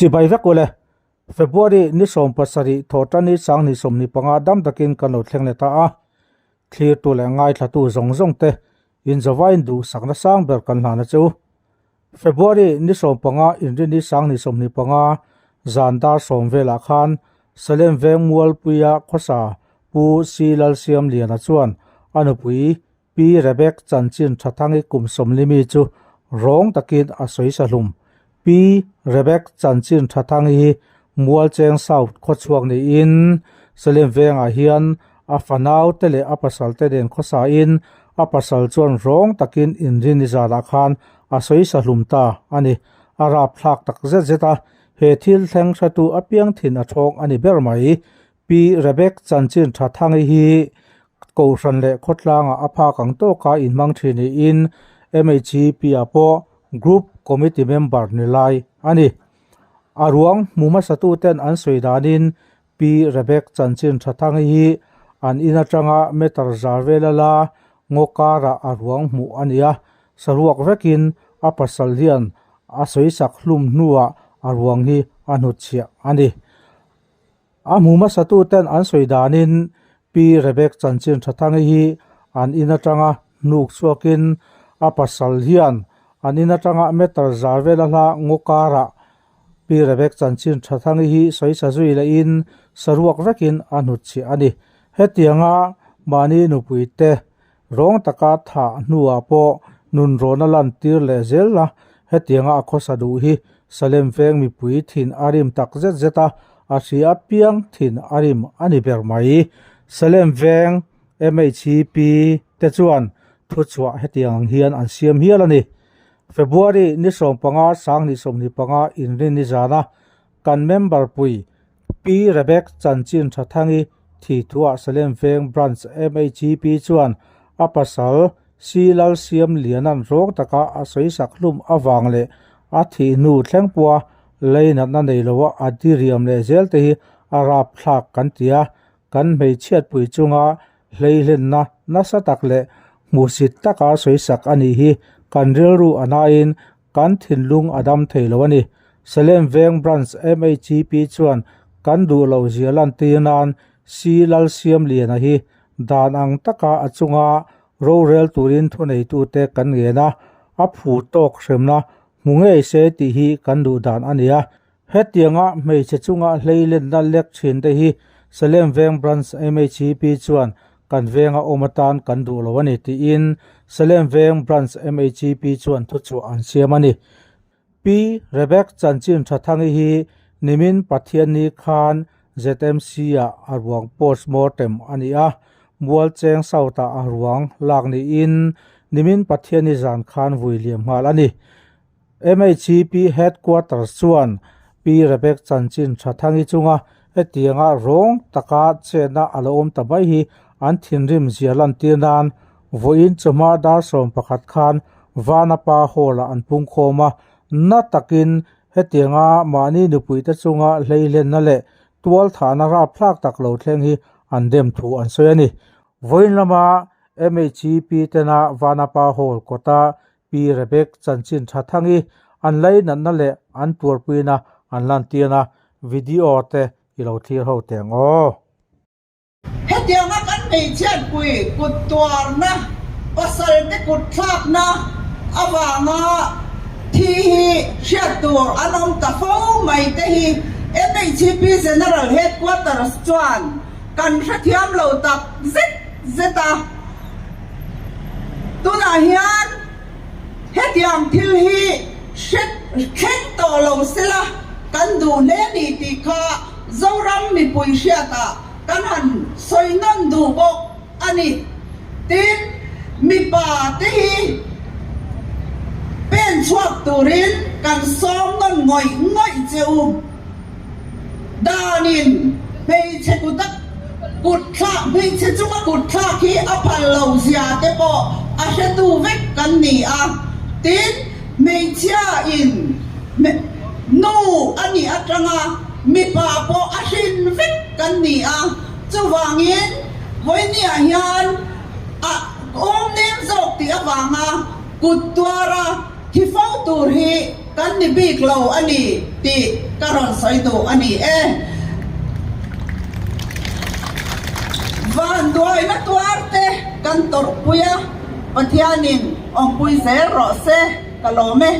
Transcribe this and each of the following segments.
Chibai vek ule, February ni 17 thawhṭani sanghnih 25 dam takin kan lo thleng leh ta a, thlirtu leh ngaithlatu zawng zawng te inzawvain duhsakna sang ber kan hlan a che u. February ni 15 inrini sanghnih 25 zan dar 10 velah khan Salem veng Mualpuia khawsa Pu Si Lalsiamliana chuan a nupui Pi Rebek chanchin Thathangi kum 40 mi chu rawng takin a sawi sa hlum. Pi Rebek chanchin Thathangi hi Mualcheng South khawchhuak niin Salem vengah hian a fanau te leh a pasal te nen khawsain a pasal chuan rawng takin inrin zanah khan a sawi sa hlum ta a ni. A rapthlak tak zet zet a, he thil thleng hratu apiang thin a thawng a ni ber mai. Pi Rebek chanchin Thathangi hi Kohhran leh khawtlangah a phak ang tawka inhmang thin niin MHEP-ah pawh Group Committee member ni lai a ni. A ruang hmu hmasatuten an sawi danin Pi Rebek chanchin Thathangi hi an in atanga meter zar vel a la ngaw karah a ruang hmuh a ni a, saruak vekin a pasal hian a sawisak hlum hnuah a ruang hi a hnutchhiah a ni. A hmu hmasatuten an sawi danin Pi Rebek chanchin Thathangi hi an in atanga hnuk chhuakin a pasal hian an in atanga meter zar vel a hla ngaw karah Pi Rebek chanchin Thathangi hi sawi sa zui lehin saruak vekin a hnutchhiah a ni. Hetianga mahni nupuite rawng taka thah hnuah pawh nunrawna lantir leh zel a, hetianga a khawsa duh hi Salem veng mipui thin a rim tak zet zet a, a hria piang thin a rim a ni ber mai. Salem veng MHEP te chuan thuchhuah hetiang ang hian an siam hial a ni. February ni 15 sanghnih 25 inrin ni zana kan member pui Pi Rebek chanchin Thathangi thi thuah Salem Veng Branch MHEP chuan a pasal Si Lalsiam Lianan rawng taka a sawisak hlum avang leh a thih hnu thleng pawha leinatna nei loa a diriam leh zel te hi a rapthlak kan ti a, kan hmeichhiatpui chunga hleihlenna nasa tak leh hmuhsit taka sawisak a nih hi kan rilru a nain kan thinlung a dam thei lo a ni. Salem Veng Branch MHEP chuan kan duh loh zia lantir nan Si Lalsiamliana hi dan ang taka a chunga rorel turin thuneitute kan ngen a, a phu tawk hremna hmu ngei se tih hi kan duh dan a ni a. Hetianga hmeichhe chunga hleilenna lek thin te hi Salem Veng Branch MHEP chuan kan venga awm atan kan duh lo a ni tiin Salem Veng Branch MHEP chuan thuchhuah an siam a ni. Pi Rebek chanchin Thathangi hi nimin Pathianni khan ZMC-ah a ruang postmortem a ni a, Mualcheng South-ah a ruang lak niin nimin Pathianni zan khan vui liam nghal a ni. MHEP Headquarters chuan Pi Rebek chanchin Thathangi chunga hetianga rawng taka chetna a lo awm ta mai hi an thinrim zia lantir nan vawiin chawhma dar 11 khan Vanapa Hall-ah an pungkhawm a, na takin hetianga mahni nupuite chunga hleihlenna leh tualthahna rapthlak tak lo thleng hi an dem thu an sawi a ni. Vawiin lama MHEP tena Vanapa Hall kawta Pi Rebek chanchin Thathangi an leinatna leh an tuarpuina an lantir a, video te i lo thlir ho teh ang aw. Hetianga kan hmeichhiatpui kut tuarna, pasalte kut thlakna avanga thi hi hriat tur an awm ta fo mai te hi MHEP General Headquarters chuan kan hrethiam lo tak zet zet a. Tunah hian hetiang thil hi hre thleng tawh lo sela kan duh hle ni tih kha Zoram mipui hriatah kan han sawi nawn duh bawk a ni. Tin, mipa te hi pen chhuak turin kan sawm nawn ngawih ngawih che u. Danin hmeichhe kuta kut thlak, hmeichhe chunga kut thlak hi a phal lo zia te pawh a hretu vek kan ni a. Tin, hmeichhia in nu a nih atanga mipa pawh a hrin vek kan ni a. Chuvangin, vawinia hian a awm nem zawk tih avanga kut tuara thi fo tur hi. kan ni bik lo a ni tih ka rawn sawi duh a ni e. Vanduaina tuar te kan tawrhpui a, Pathianin awmpui zel rawh se, ka lawm e.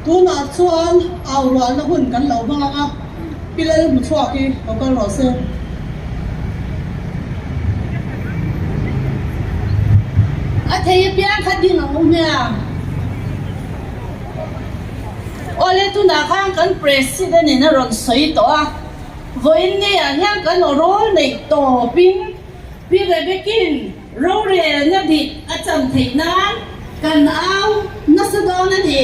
Tunah chuan au rualna hun kan lo hmang ang a, Pi Lal Hmuchhuak hi lo kal rawh se. A thei apiang kha ding ang u hmia. Awle tunah khan kan President in a rawn sawi tawh a, vawiin ni ah hian kan aw rawl neih tawpin Pi Rebekin rorelna dik a cham theih nan kan au nasa dawn a ni.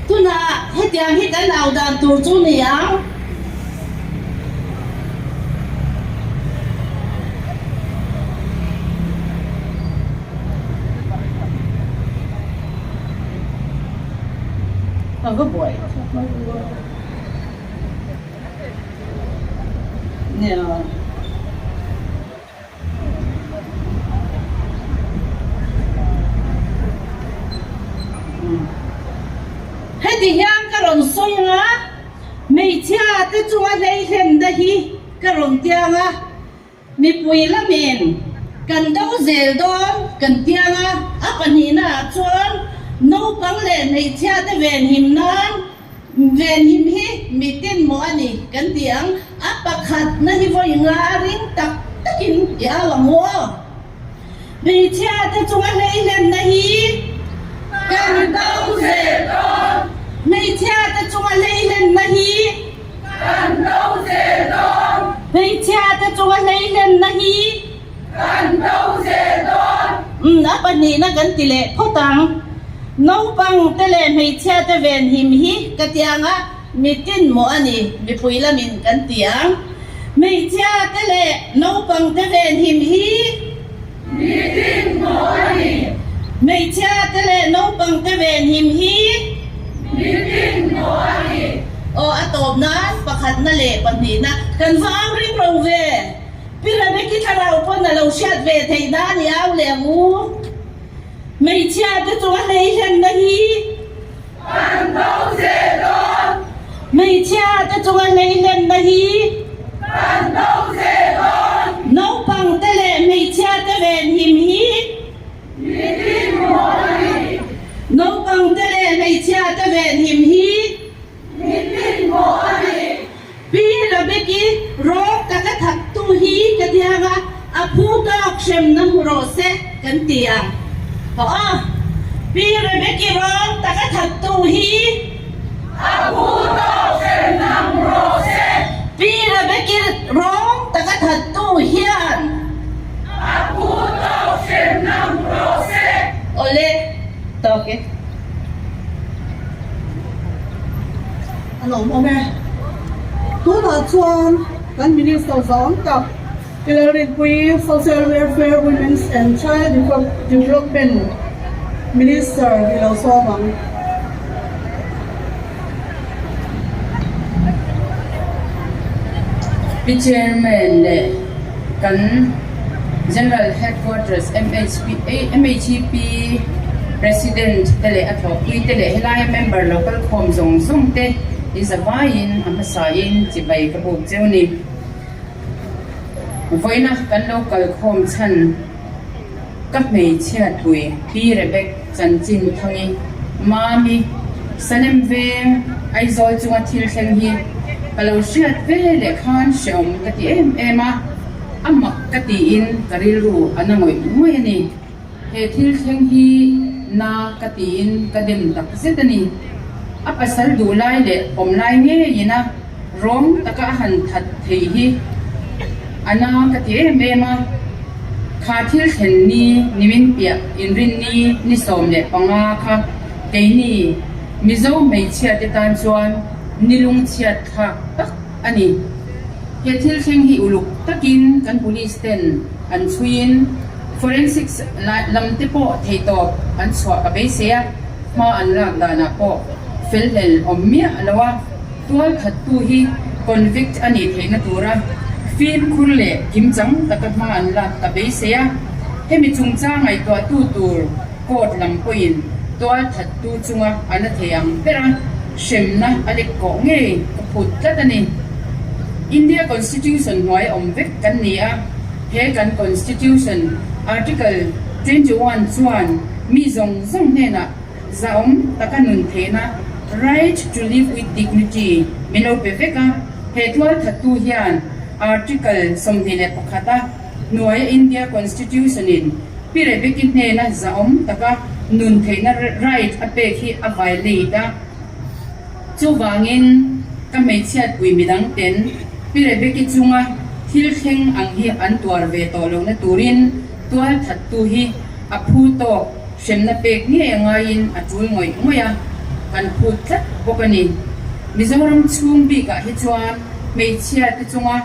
Tunah hetiang hi kan au dan tur chu ni ang. Ka va buai. Nia. Heti hian ka rawn sawi ang a, hmeichhia te chunga hleihlenna hi ka rawn tiang a, mipui lamin kan do zel dawn kan tiang a, a pahnihna ah chuan naupang leh hmeichhia te venhim nan Venhim hi mitin maw a ni kan ti ang, a pakhatna hi vawi nga ring tak takin i au ang u aw. Hmeichhia te chunga hleihlenna hi kan do zel dawn. Hmeichhia te chunga hleihlenna hi kan do zel dawn. Hmeichhia te chunga hleihlenna hi Kan do zel dawn. Umm, a pahnihna kan ti leh phawt ang. Naupang te leh hmeichhia te venhim hi ka ti ang a, mitin maw a ni, mipui lamin kan ti ang. Hmeichhia te leh naupang te venhim hi. Mitin maw a ni. Hmeichhia te leh naupang te venhim hi. Mitin maw a ni. Aw, a tawp nan pakhatna leh pahnihna kan va ang ring ro ve. Pi Rebeki thlarau pawn a lo hriat ve theih nan i au leh ang u. Hmeichhia te chunga hleihlenna hi Kan do zel dawn. Hmeichhia te chunga hleihlenna hi Kan do zel dawn. Naupang te leh hmeichhia te venhim hi Mitin maw a ni. Naupang te leh hmeichhia te venhim hi Mitin maw a ni. Pi Rebeki rawk taka thattu hi ka tiang a, a phu tawk hremna hmu rawh se kan ti ang. Haw a, Pi Rebeki rawk taka thattu hi a phu tawk hremna hmu rawh se. Pi Rebeki rawk taka thattu hian a phu tawk hremna hmu rawh se. Awle, tawk e. A lawm awm e. Tunah chuan kan Minister zawng tak Pi Lalrinpuii, Social Welfare, Women's and Child Development Minister i lo sawm ang. Pi Chairman leh kan General Headquarters MHP President te leh a thawhpui te leh helaia member lo kal khawm zawng zawng te i zavaiin a hmasain chibai ka buk cheu ni. Vawiina kan lo kal khawm chhan ka hmeichhiatpui Pi Rebek Chanchin Thangi, Mami, Salem Veng, Aizawl chunga thil thleng hi ka lo hriat ve leh khan hreawm ka ti em em a, a mak ka tiin ka rilru a na ngawih ngawih a ni. He thil thleng hi na ka tiin ka dem tak zet a ni. A pasal duh lai leh awm lai ngeiin a rawng taka a han that thei hi a na ka ti em em a. Kha thil thlen ni nimin piah inrinni ni 15 kha keini Mizo hmeichhia te tan chuan ni lungchhiat thlak tak a ni. He thil thleng hi uluk takin kan police ten an chhuiin forensics lam te pawh theihtawp an chhuah ka beisei a, hma an lak danah pawh felhlel awm miah lo a. Tualthattu hi convict a nih theihna tura fimkhur leh kimchang taka hma an lak ka beisei a. Hemi chungchang ngaihtuahtu tur court lam pawhin tualthattu chunga a la thei ang ber a, hremna a lek kawh ngei ka phut tlat a ni. India Constitution hnuai awm vek kan ni a, he kan Constitution Article 21 chuan mi zawng zawng hnenah Zahawm taka nun theihna, right to live with dignity, min lo pe vek a, he tualthattu hian Article 21 a hnuaia India Constitution in Pi Rebecki hnena zahawm taka nun theihna right a pek hi a violate a. Chuvangin ka hmeichhiatpui midang ten Pi Rebecki chunga thil thleng ang hi an tuar ve tawh lohna turin tualthattu hi a phu tawk Hremna pek ngei a ngaiin a tul ngawih ngawih a, kan phut tlat bawk a ni. Mizoram chhung bikah hi chuan hmeichhia te chunga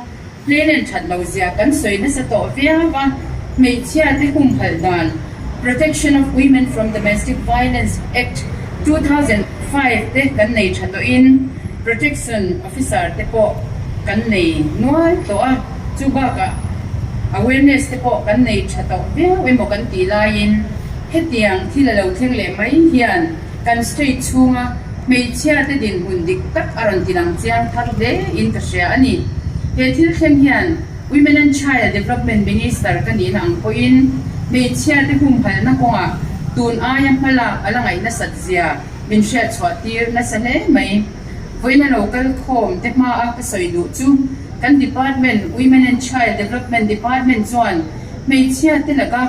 hleilen that lo zia kan sawi nasa tawh viau a, hmeichhia te humhalh dan Protection of Women from Domestic Violence Act 2005 te kan nei tha tawhin Protection Officer te pawh kan nei nual tawh a. Chu bakah awareness te pawh kan nei tha tawh viau emaw kan tih laiin hetiang thil a lo thleng leh mai hian kan state chhunga hmeichhia te dinhmun dik tak a rawn ti lang chiang thar hle in ka hria a ni. He thil thleng hian Women and Child Development Minister ka nihna ang pawhin hmeichhia te humhalhna kawngah tun aia hmalak a la ngaih nasat zia min hriatchhuah tir nasa hle mai. Vawiina lo kal khawm te hmaa ka sawi duh chu kan department Women and Child Development Department chuan hmeichhia te laka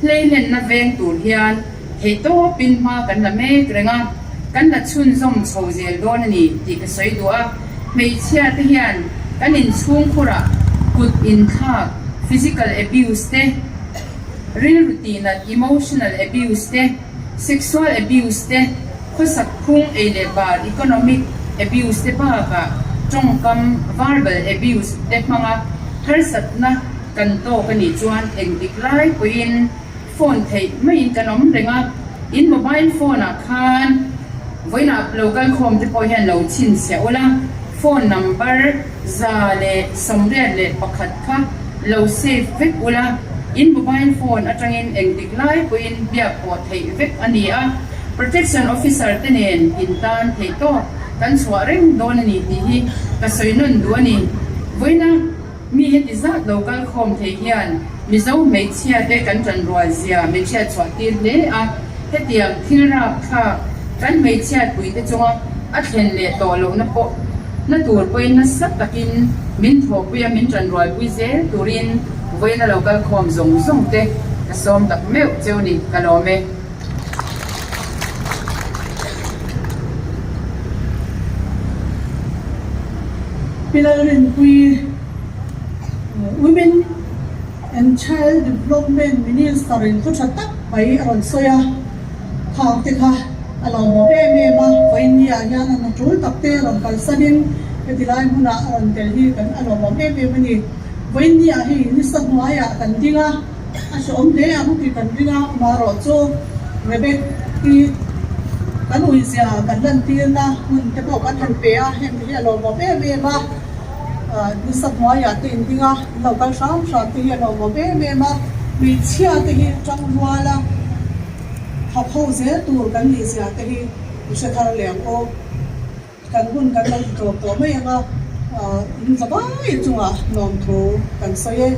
hleilenna veng tur hian theihtawpin hma kan la mek reng a, kan la chhunzawm chho zel dawn a ni tih ka sawi duh a. Hmeichhia te hian kan inchhungkhurah kut inthlak, physical abuse, te, rilru tihnat, emotional abuse, te, sexual abuse, te, Khawsak phung ei leh bar, economic abuse te bakah tawngkam, verbal abuse, te hmanga harsatna kan tawk a nih chuan engtik lai pawhin phone theih maiin kan awm reng a, in mobile phone ah khan vawiinah lo kalkhawm te pawh hian lo chhinchhiah ula, phone number 181 kha lo save vek ula, in mobile phone atangin engtik lai pawhin biak pawh theih vek a ni a. Protection Officer te nen in tan theih tawk kan chhuah reng dawn a ni tih hi ka sawi nawn duh a ni. Vawiina mi heti zat lo kal khawm thei hian Mizo hmeichhia te kan tan rual zia min hriat chhuah tir hle a, hetiang thil rap thlak kan hmeichhiat pui te chunga a thlen leh tawh lohna pawh na tur pawhin nasa takin min thawhpui a min tan rualpui zel turin vawiina lo kal khawm zawng zawng te ka sawm tak meuh cheu ni ka lawm e. Pi Lalrinpuii, Women and Child Development Minister in thu tha tak mai a rawn sawi a, khang te kha a lawmawm em em a, vawiin ah hian an tul tak te rawn kalsanin heti lai hmunah a rawn tel hi kan a lawmawm em em a ni. Vawiin ah hei nisa hnuaiah kan ding a. A hrehawm hle ang tih kan ring a, amaherawh chu Rebecca-i kan uizia kan lantirna hun te pawh kan han pe a, heng te hi a lawmawm em em a, nisa hnuaiah te inding a, an lo kal hram hram te hi a lawmawm em em a, hmeichhia te hi tangruala thawk ho zel tur kan nih zia te hi i hre thar leh ang aw. Kan hun kan lo ti tawp tawh mai ang a, in zavai chungah lawmthu kan sawi e.